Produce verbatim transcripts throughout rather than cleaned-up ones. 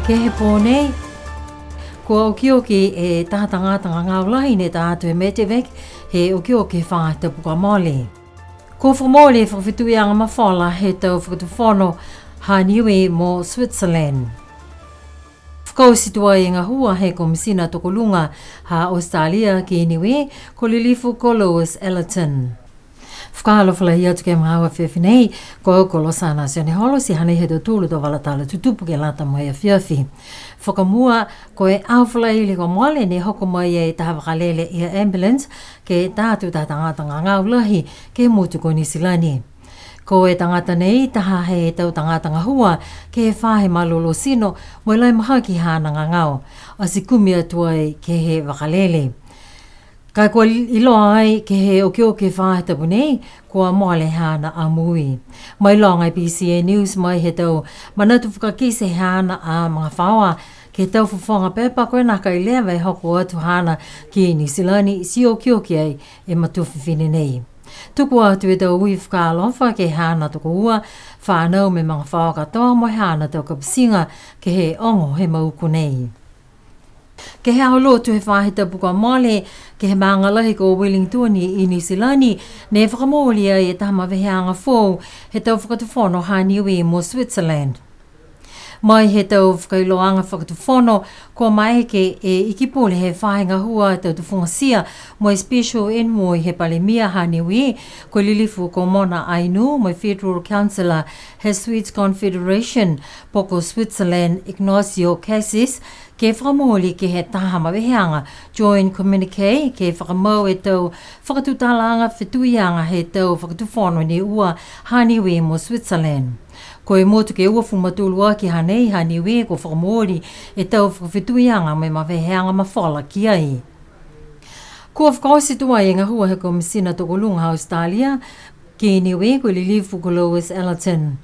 Ke he pō nei, kua okioki e taha tagata gagao lahi ne ta atu he Medevac, he okioki he faahi tapu kua mole. Kua fakamooli e fakafetuiaga mafola he tau fakatufono ha Niue mo Switzerland. Fakaoti tuai e gahua he Komisina Tokoluga ha Australia ki Niue, ko Lilifu ko Louis Ellerton. Fakaalofa lahi atu ke he magaaho afiafi nei, ko au ko Losana Sioneholo, ti hanei he tau tolu tau vala tala tutupu ke lata mo e afiafi. Fakamua, ko e aho Falaile kua mole ne hoko mai e taha vakalele air ambulance, ke ta atu taha tagata gagao lahi, ke he motu ko Niu Silani. Ko e tagata nei, taha he tau tagata gahua, ke he faahi malolō tino, mo e lahi mahaki haana gagao. Ati kumi atu ai ke he vakalele. Ka e kua iloa ai ke he okioki he faahi tapu nei, kua mole haana a moui. Mailoga e BCN News mai he tau manatu fakakite haana a magafaoa, ke he tau fofoga pepa ko e nākai leva e hoko atu haana ki Niu Silani, ti okioki ai e matua fifine nei. Tuku atu e tau ui fakaalofa ke he haana tokoua, fanau mo e magafaoa katoa mo e haana tau kapitiga, ke he ogo he mauku nei. Ke he aho Lotu he faahi tapu kua mole, ke he maaga lahi ko Wellington i, i Niu Silani, ne fakamooli ai e taha maveheaga foou he tau fakatufono ha Niue mo Switzerland. Mai he tau fakailoaga fakatufono, kua maeke e Ikipule he faahi gahua tau tufugatia mo e Special Envoy he Palemia ha Niue, ko Lilifu ko Mona Ainuu, mo e Federal Councillor he Swiss Confederation, po ko Switzerland, Ignacio Cassis, ke fakamooli ke he taha maveheaga joint communique, ke fakamau e tau fakatutalaaga fetuiaga he tau fakatufono ne ua ha Niue mo Switzerland. Ko e motu ke uafulu ma tolu aki hanei ha Niue kua fakamooli e tau fakafetuiaga mo e maveheaga mafola ki ai. Kua fakaoti tuai e gahua he Komisina Tokoluga ha Australia ki Niue, ko Lilifu ko Louis Ellerton.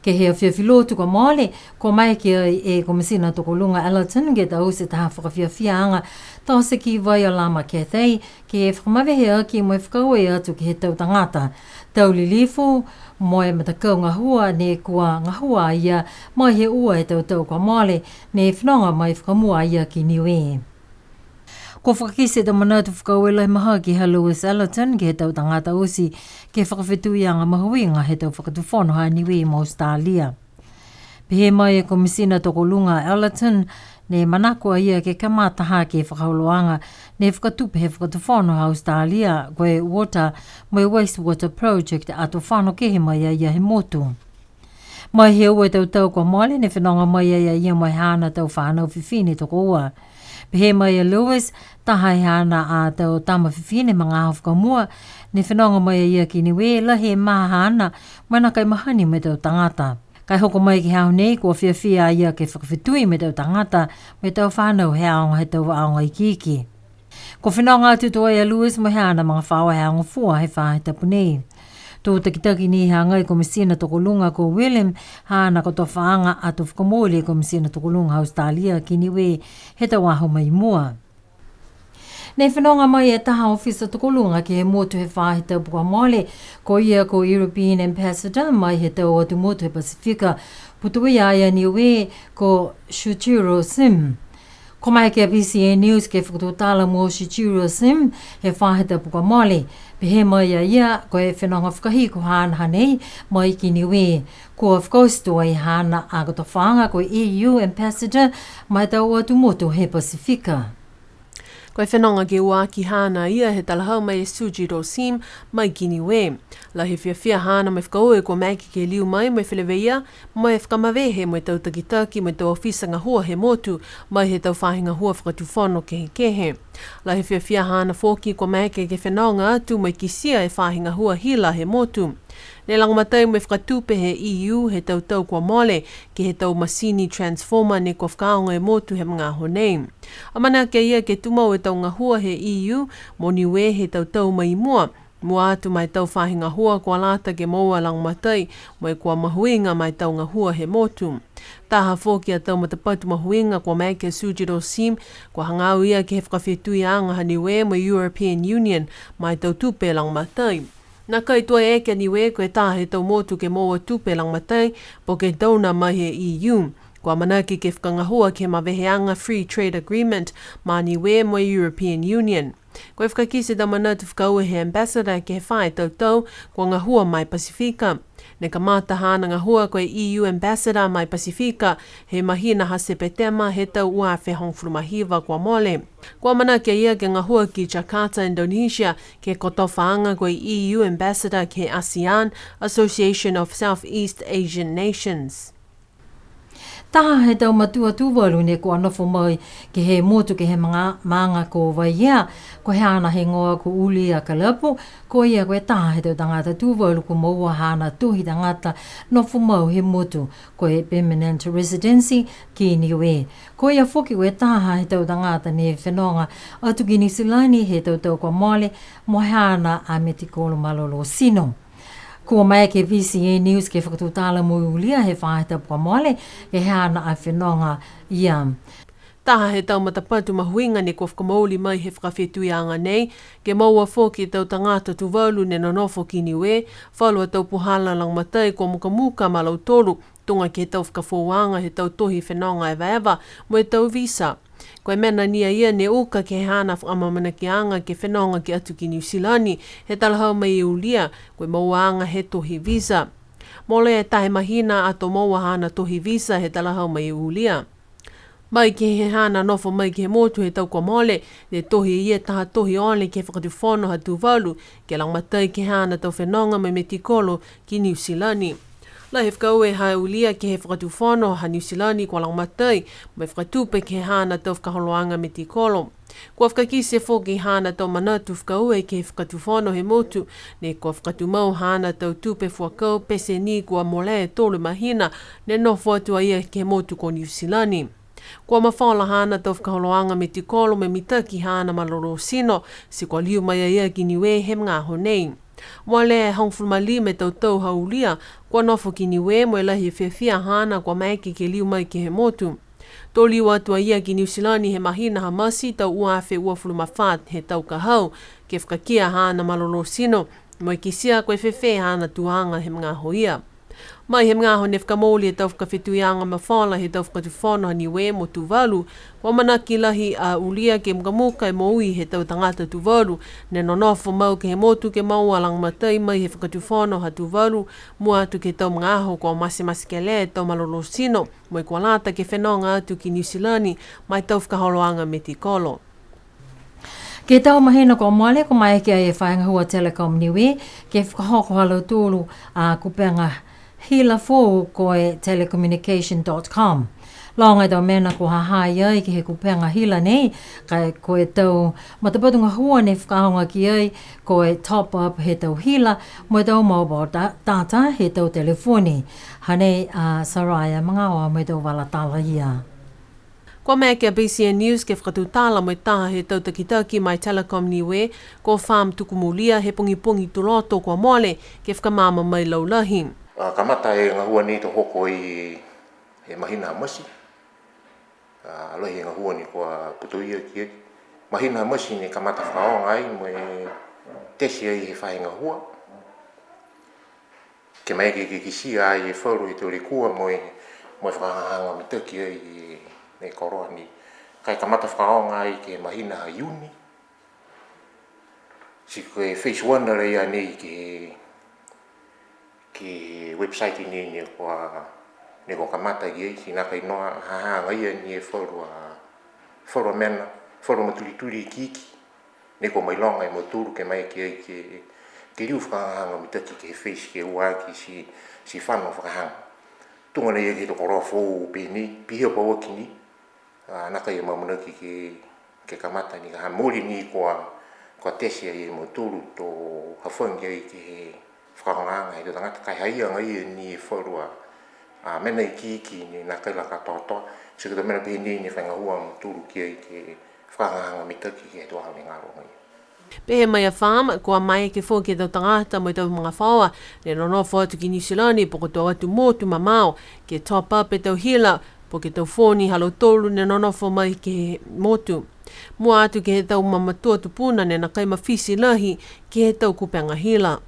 Ke he afiafi Lotu kua mole, kua maeke ai e Komisina Tokoluga Ellerton ke taute taha fakafiafiaaga tote ki Vaiolama Cathay, ke fakamavehe aki mo e fakaaue atu ke he tau tagata, tau lilifu, mo e matakau gahua ne kua gahua a ia mai he ua e tau tau kua mole, ne fenoga mai fakamua a ia ki Niue. Kua fakakite e tau manatu fakaaue lahi mahaki ha Louis Ellerton ke he tau tagata oti ke he fakafetuiaga mahuiga he tau fakatufono ha Niue mo Australia. Pehē mai e Komisina Tokoluga Ellerton, ne manako a ia ke kamata hake e fakaholoaga ne fakatupe he fakatufono ha Australia, ko e Water mo e Waste Water Project, ato fano kehe mai a ia he motu. Mai he ua e tau tau kua mole, ne fenoga mai ai a ia mo e haana tau fanau fifine tokoua. Pehē mai a Louis, taha e haana a tau tama fifine magaaho fakamua, ne fenoga mai a ia ki Niue, lahi e mā haana, mo e nākai mahani mo e tau tagata. Ka e hoko mai ke he aho nei, kua fiafia a ia ke fakafetui mo e tau tagata, mo e tau fanau he aoga he tau aoga ikiiki. Kua fenoga atu tuai a Louis mo e haana magafaoa he aoga fua he faahi tapu nei. To takitaki ni he agai Komisina Tokoluga ko William, haana kotofaaga ato fakamooli e Komisina Tokoluga Australia ki Niue he tau aho mai mua. Ne fenoga mai e taha ofisa tokoluga ke he motu he faahi tapu kua mole, ko ia ko European Ambassador mai he tau atu motu he Pasifika, putoia ai a Niue, ko Shujiro Sim. Kua maeke a BCN News ke fakatutala mo Shujiro Sim he faahi tapu kua mole. Pehē mai a ia, ko e fenoga fakahiku haana hanei mai ki Niue. Kua fakaoti tuai haana a kotofaaga ko e EU Ambassador ma e tau atu motu he Pasifika. Ko e fenoga ke ua aki haana a ia he talahau mai e Shujiro Sim mai ki Niue. Lahi e fiafia haana mo e fakaaue kua maeke ke liu mai mo e feleveia, mo e fakamavehe mo e tau takitaki mo e tau ofisa gahua he motu, mai he tau faahi gahua fakatufono kehekehe. Lahi e fiafia haana foki kua maeke ke fenoga atu mo e kitia e faahi gahua hila he motu. Ne lagomatai mo e fakatupe he EU he tau tau kua mole, ke he tau masini transformer ne kua fakaaoga e motu he magaaho nei. Amanaki a ia ke tumau e tau gahua he EU mo Niue he tau tau mai mua, mua atu ma e tau faahi gahua kua lata ke moua lagomatai, mo e kua mahuiga ma e tau gahua he motu. Taha foki a tau matapatu mahuiga kua maeke a Shujiro Sim, kua hagaao ia ke he fakafetuiaga ha Niue mo e European Union ma e tau tupe lagomatai. Nākai tuai eke a Niue ko e taha he tau motu ke moua tupe lagomatai, po ke donor mai he EU. Kua amanaki ke fakagahua ke he maveheaga Free Trade Agreement ma Niue mo e European Union. Ko e fakakite e tau manatu fakaaue he Ambassador ke he fā e tau tau kua gahua mai Pasifika. Ne kamata haana gahua ko e E U Ambassador mai Pasifika he mahina ha Sepetema he tau ua afe hogofulu ma hiva kua mole. Kua amanaki a ia ke gahua ki Jakarta, Indonesia, ke he kotofaaga ko e E U Ambassador ke he ASEAN, Association of Southeast Asian Nations. Taha he tau matua Tuvalu ne kua nofo mai ke he motu ke he maga-, maaga ko Vaiea, ko e haana higoa ko Ulia Kalapu, ko ia ko e taha he tau tagata Tuvalu kua moua haana tohi tagata nofo mau he motu, ko e permanent residency ki Niue. Ko ia foki ko e taha he tau tagata ne fenoga atu ki Niu Silani he tau tau kua mole mo e haana a metikolo malolō tino. Kua maeke e B C N News ke fakatutala mo Ulia he faahi tapu kua mole, ke he haana a fenoga ia. Taha he tau matapatu mahuiga ne kua fakamooli mai he fakafetuiaga nei, ke moua foki e tau tagata Tuvalu ne nonofo ki Niue, falu a tau puhala lagomatai kua mukamuka ma lautolu, tuga ke he tau fakafoouaga he tau tohi fenoga evaeva, mo e tau visa. Ko e mena ni a ia ne uka ke he haana fakaamanakiaga ke fenoga ki atu ki Niu Silani, he talahau mai e Ulia, ko e mouaaga he tohi visa. Mole e taha mahina ato moua haana tohi visa he talahau mai e Ulia. Mai ke he haana nofo mai ke he motu he tau kua mole, ne tohi e ia taha tohi ole ke he Fakatufono ha Tuvalu, ke lagomatai ke he haana tau fenoga mo e metikolo ki Niu Silani. Lahi e fakaaue ha Ulia ke he Fakatufono ha Niu Silani kua lagomatai, mo e fakatupe ke he haana tau fakaholoaga metikolo. Kua fakakite foki haana tau manatu fakaaue ke he Fakatufono he motu, ne kua fakatumau haana tau tupe fuakau pete ni kua mole e tolu mahina, ne nofo atu a ia ke he motu ko Niu Silani. Kua mafola haana tau fakaholoaga metikolo mo e mitaki haana malolō tino, ti kua liu mai a ia ki Niue he magaaho nei. Mole e hogofulu ma lima e tau tau ha Ulia, kua nofo ki Niue mo e lahi e fiafia haana kua maeke ke liu mai ke he motu. To liu atu a ia ki Niu Silani he mahina ha Mati tau ua afe uafulu ma fā he tau ka hau, ke fakakia haana malolō tino, mo e kitia ko e fēfē haana tuaga he magaaho ia. Mai he magaaho ne fakamooli e tau fakafetuiaga mafola he tau Fakatufono ha Niue mo Tuvalu, kua amanaki lahi a Ulia ke mukamuka e moui he tau tagata Tuvalu, ne nonofo mau ke he motu ke moua lagomatai mai he Fakatufono ha Tuvalu, mua atu ke he tau magaaho kua matematekelea e tau malolō tino, mo e kua lata ke fenoga atu ki Niu Silani, ma e tau fakaholoaga metikolo. Ke he tau mahina kua mole, kua maeke ai e faahi gahua Telecom Niue ke fakahoko ha lautolu a kupega hila foou ko e telecommunication dot com. Loga e tau mena kua ha ha i ai ke he kupega hila nei, ka e ko e tau matapatu gahua ne fakaaoga ki ai ko e top up he tau hila, mo e tau mobile da-, data he tau telefoni. Hanei a Saraia Magaoa mo e tau vala tala ia. Kua maeke a B C N News ke fakatutala mo e taha he tau takitaki ma e Telecom Niue, ko Farm Tukumulia, he pogipogi Tuloto kua mole, ke fakamaama mai laulahi. A, kamata e gahua nei to hoko i he mahina ha Mati. A, lahi e gahua ne kua putoia ki ai. Mahina ha Mati ne kamata fakaaoga ai mo e tesi ai he faahi gahua. Ke maeke ke kitia ai e falu he tau lekua mo e, mo e fakahagahaga mitaki ai e, e koroa nei. Ka e kamata fakaaoga ai ke he mahina ha Iuni. Ti ko e phase one la ia nei ke, ke he website nei ne kua, ne kua kamata ki ai, ti nākai noa ha ha agaia ni e falu a, falu a mena, falu a matulituli ikiiki. Ne kua mailoga e mautolu ke maeke ai ke, ke liu fakahagahaga mitaki ke he phase ke ua aki ti, ti fano fakahaga. Tuga nei ke he tau koroa foou pehē nei, pihia pauaki ni, a, nākai amaamanaki ke, ke kamata ni ka ha mooli ni kua, kua tesi ai e mautolu to hafagi ai ke he fakaaogaaga he tau tagata, ka e ha ha agaia ni e falu a, a, mena ikiiki ne nākai la katoatoa, ti ko e tau mena pehē nei ne fai gahua a mautolu ki ai ke fakahagahaga mitaki ke he tau aho ne galo agaia. Pehē mai a Farm, kua maeke foki e tau tagata mo e tau magafaoa ne nonofo atu ki Niu Silani po ko tau atu motu mamao, ke top up e tau hila, po ke tau foni ha lautolu ne nonofo mai ke he motu. Mua atu ke he tau mamatua tupuna ne nākai mafiti lahi ke he tau kupega hila.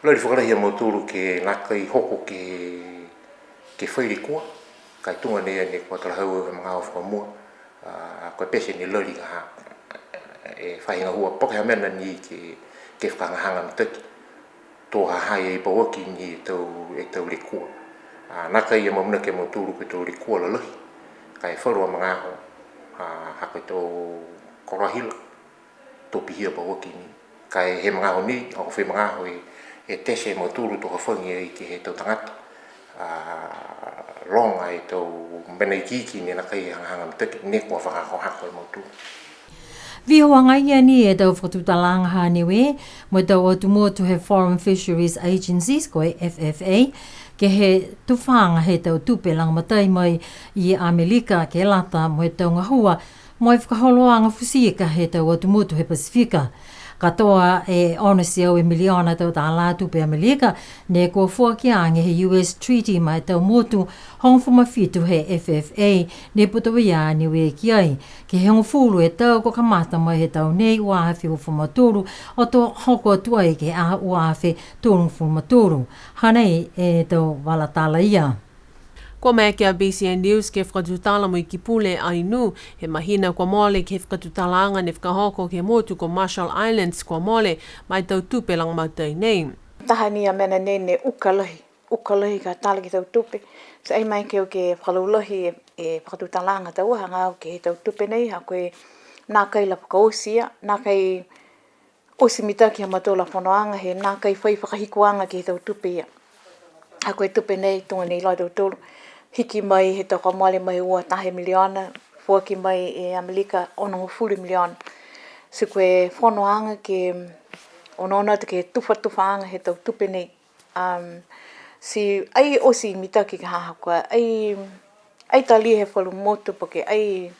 Lali fakalahi a mautolu ke nākai hoko ke, ke fai lekua, Ka e tuga nei a ne kua talahau au he magaaho fakamua, a, ko e pete ne lali ka ha, e faahi gahua po ke ha mena ni ke, ke fakahagahaga mitaki. To ha ha i ai pauaki ni e tau, e tau lekua. A, nākai a mamanaki a mautolu ko e tau lekua lalahi. Ka e falu a magaaho, a, ha ko e tau koloa hila. To pihia pauaki ni. Ka e he magaaho nei, hoko fai magaaho e, e tese e mautolu to hafagi ai ke he tau tagata. A, loga e tau mena ikiiki ne nākai hagahaga mitaki, ne kua fakahakohako e mautolu. Vihu agaia ni e tau fakatutalaaga ha Niue, mo e tau atu motu he Forum Fisheries Agencies, ko e F F A, ke he tufaga he tau tupe lagomatai mai i Amelika, ke lata mo e tau gahua, mo e fakaholoaga futi ika he tau atu motu he Pasifika. Katoa e ono e teau e miliona tau tālā tupe Amelika, ne kua foaki age he U S Treaty ma e tau motu hogofulu ma fitu he F F A, ne putoia a Niue ki ai. Ke he hogofulu e tau kua kamata mai he tau nei ua afe uafulu ma tolu, o to hoko atu ai ke he aho ua afe tolugofulu ma tolu. Hanei e tau vala tala ia. Kua maeke a B C N News ke fakatutala mo e Ikipule Ainu, he mahina kua mole ke he fakatutalaaga ne fakahoko ke he motu ko Marshall Islands kua mole, ma e tau tupe lagomatai nei. Taha ni a mena nei ne uka lahi, uka lahi ka tala ke he tau tupe. Ti ai maeke au ke fakalaulahi e, e fakatutalaaga taua hagaao ke he tau tupe nei, ha ko e nākai la fakaoti ia, nākai oti mitaki ha mautolu a fonoaga he nākai fai fakahikuaga ke he tau tupe ia. Ha ko e tupe nei tuga ne iloa e tautolu. Hiki mai he tau kua mole mai ua taha e miliona, foaki mai e Amelika onogofulu miliona. Ti ko e fonoaga ke onoono atu ke he tufatufaaga he tau tupe nei. Um, ti ai oti mitaki ke he ha kua, ai, ai talia he falu motu po ke ai,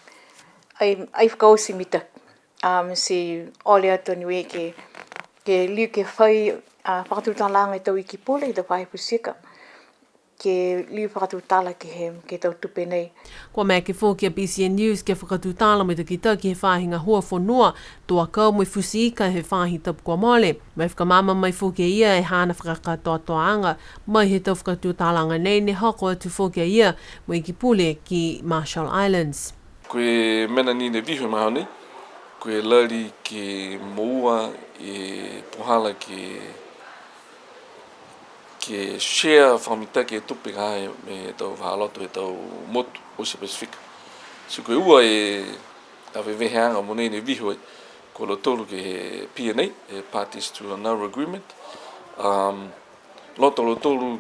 ai, ai fakaoti mitaki. Um, ti ole atu a Niue ke, ke liu ke fai, a, fakatutalaaga e tau Ikipule, e tau faahi futi ika, ke liu fakatutala ke he, ke he tau tupe nei. Kua maeke foki a B C N News ke fakatutala mo e takitaki he faahi gahua fonua, tau akau mo e futi ika he faahi tapu kua mole. Mo e fakamaama mai foki e ia e haana fakakatoatoaaga mai he tau fakatutalaaga nei, ne hoko atu foki a ia mo e Ikipule ki Marshall Islands. Ko e mena ni ne vihu he magaaho nei, ko e lali ke moua e puhala ke, ke share fakamitaki e tupe ka ha he tau vahāloto he tau motu oti Pasifika. Ti ko e ua e, a veveheaga mogonei ne vihu ai, ko lautolu ke he P N A, e Parties to a Nauru Agreement. Um, loto lautolu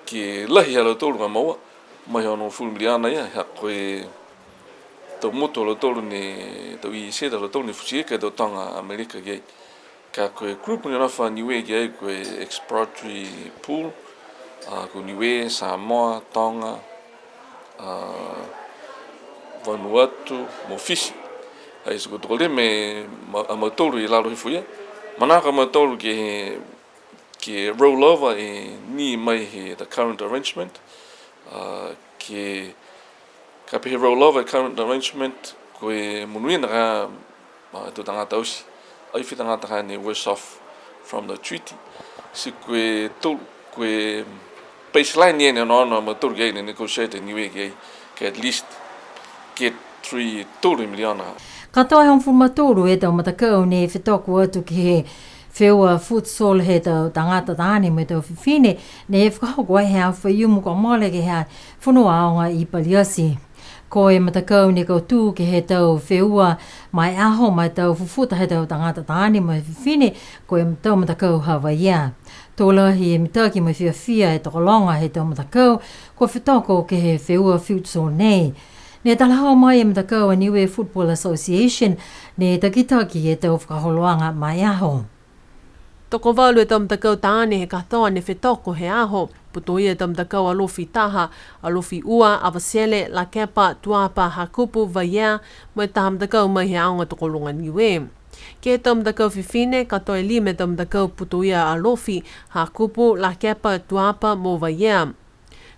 ke lahi ha lautolu ka moua, mai he onogofulu miliona ia, ha ko e tau motu ha lautolu ne, tau E E Z ha lautolu ne futi ika e tau toga Amelika ki ai. Ka ko e group ne nofo a Niue ki ai ko e exploratory pool, a, ko Niue, Samoa, Toga, a, Vanuatu, mo Fisi. Ai, ti ko e tokolima ma-, a mautolu i lalo hifo ia. Manako a mautolu ke, ke roll over e ni mai he the current arrangement. A, ke, ka pehē roll over current arrangement, ko e monuina ka, a, tau tagata oti. Ai fai tagata ka ne worse off from the treaty. Ti ko e tolu, ko e baseline ia ne onoono a mautolu ki ai ne negotiate Niue ki ai, ke at least ke three, tolu miliona. Katoa e hogofulu ma tolu e tau matakau ne fetoko atu ke he feua futsal he tau tagata taane mo e tau fifine, ne fakahoko ai he aho Faiumu kua mole ke he fonua aoga i Paliati. Ko e matakau ne kautū ke he tau feua ma e aho ma e tau fufuta he tau tagata taane mo e fifine, ko e tau matakau ha Vaiea. To lahi e mitaki mo e fiafia e tokologa he tau matakau kua fetoko ke he feua futsal nei. Ne talahau mai e matakau a Niue Football Association, ne takitaki e tau fakaholoaga ma e aho. Tokovalu e tau matakau taane he katoa ne fetoko he aho. Putoia e tau matakau Alofi taha, Alofi ua, Avatele, Lakepa, Tuapa, Hakupu, Vaiea, mo e taha matakau mai he aoga tokoluga Niue. Ke he tau matakau fifine, katoa e lima e tau matakau putoia Alofi, Hakupu, Lakepa, Tuapa, mo Vaiea.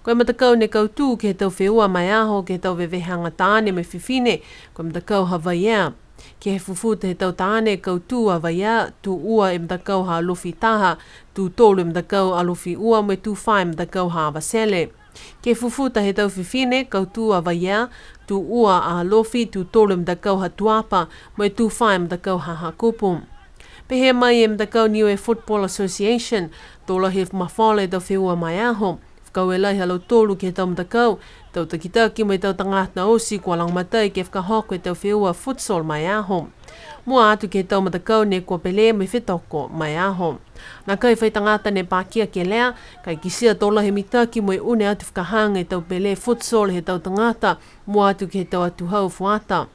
Ko e matakau ne kautū ke he tau feua ma e aho ke he tau veveheaga taane mo e fifine, ko e matakau ha Vaiea. Ke he fufuta he tau taane kautū a Vaiea, tū ua e matakau ha Alofi taha, tū tolu e matakau Alofi ua, mo e tū fā e matakau ha Avatele. Ke fufuta he tau fifine, kautū a Vaiea, tū ua a Alofi, tū tolu e matakau ha Tuapa, mo e tū fā e matakau ha Hakupu. Pehē mai e matakau Niue Football Association, to lahi e mafola e tau feua ma e aho. Fakaaue lahi ha lautolu ke he tau matakau, tau takitaki mo e tau tagata oti kua lagomatai ke fakahoko e tau feua futsal ma e aho. Mua atu ke he tau matakau ne kua pele mo e fetoko ma e aho. Nākai fai tagata ne pakia kelea, ka e kitia to lahi e mitaki mo e une atu fakahaga e tau pele futsal he tau tagata, mua atu ke he tau atuhau fuata.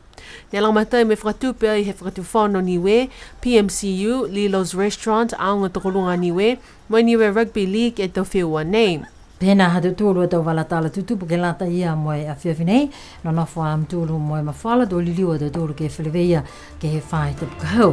Ne lagomatai mo e fakatupe ai he Fakatufono Niue, P M C U, Lilo's Restaurant, Aoga Tokoluga Niue, mo e Niue Rugby League e tau feua nei. Pehē nā ha tautolu a tau vala tala tutupu ke lata ia mo e afiafi nei, nonofo a mutolu mo e mafola, to liliu a tautolu ke feleveia ke he faahi tapu ka hau.